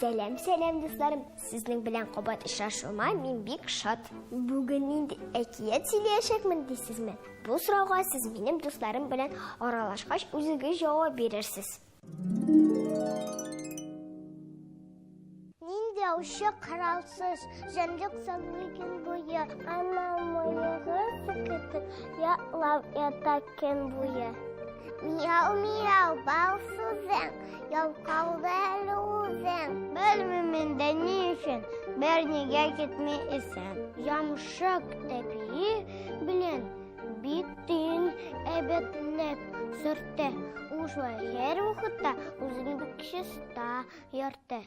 Сәлам, сәлам, дусларым! Сезнең белән кабат очрашуыма мин бик шат. Бүген нинди әкият сөйләячәкмен дисезме? Бу сорауга сез минем дусларым белән аралашкач үзегез җавап бирерсез. Нинди аучы коралсыз, җәнлек салмый көн буе, ана мыегы селкетеп, ятлап ята көн буе. Мияу, мияу, бал сүзең, ялкау да әле үзең. Белмим инде ни өчен, бернигә китми исән. Ямшак тәпие белән битен әйбәтләп сөртә. Ул шулай һәрвакытта үзен бик чиста йөртә.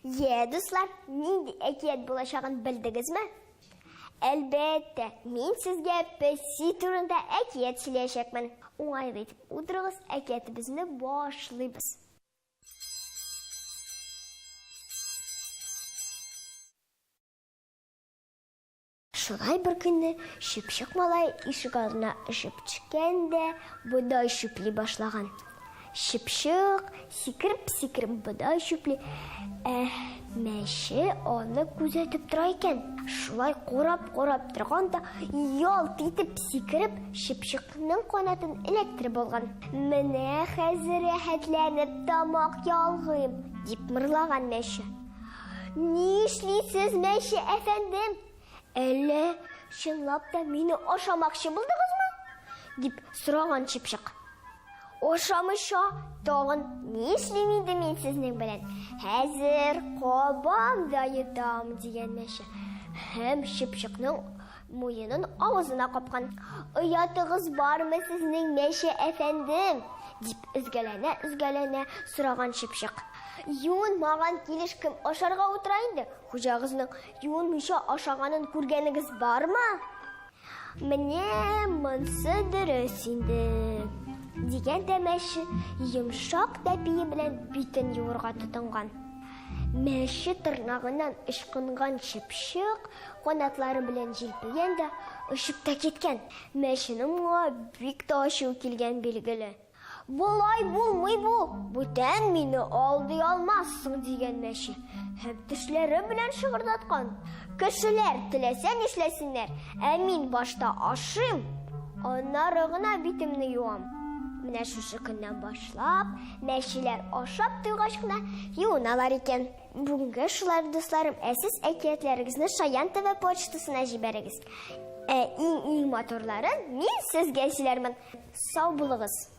Йә, дуслар, нинди әкият булачагын белдегезме? Әлбәттә, мин сезгә песи турында әкият сөйләячәкмен. Уңайлы итеп утырыгыз, әкиятебезне башлыйбыз. Шулай бер көнне Чыпчык малай ишек алдына очып төшкән дә бодай чүпли башлаган. Чыпчык сикереп-сикереп бодай чүпли, ә мәче аны күзәтеп тора икән. Шулай карап-карап торган да, ялт итеп сикереп, чыпчыкның канатын эләктереп алган. Менә хәзер рәхәтләнеп тамак ялгыйм, дип мырлаган мәче. Нишлисез, мәче әфәндем? Әллә чынлап та мине ашамакчы булдыгызмы? дип сораган чыпчык. Ашамыйча тагын нишлим инде мин сезнең белән? Хәзер кабам да йотам, дигән мәче. Һәм чыпчыкның муенын авызына капкан. Оятыгыз бармы сезнең, мәче әфәндем? дип өзгәләнә-өзгәләнә сораган чыпчык. Юынмаган килеш кем ашарга утыра инде? Хуҗагызның юынмыйча ашаганын күргәнегез бармы? Менә монсы дөрес инде, дигән дә мәче йомшак тәпие белән битен юырга тотынган. Мәче тырнагыннан ычкынган чыпчык канатлары белән җилпегән дә очып та киткән. Мәченең моңа бик тә ачуы килгән билгеле. Болай булмый бу, бүтән мине алдый алмассың, дигән мәче һәм тешләре белән шыгырдаткан. Кешеләр теләсә нишләсеннәр, ә мин башта ашыйм, аннары гына битемне юам. Менә шушы көннән башлап, мәчеләр ашап туйгач кына юыналар икән. Бүгенгә шулай, дусларым, ә сез әкиятләрегезне Шаян ТВ почтасына җибәрегез. Ә иң-иң матурларын мин сезгә сөйләрмен. Сау булыгыз!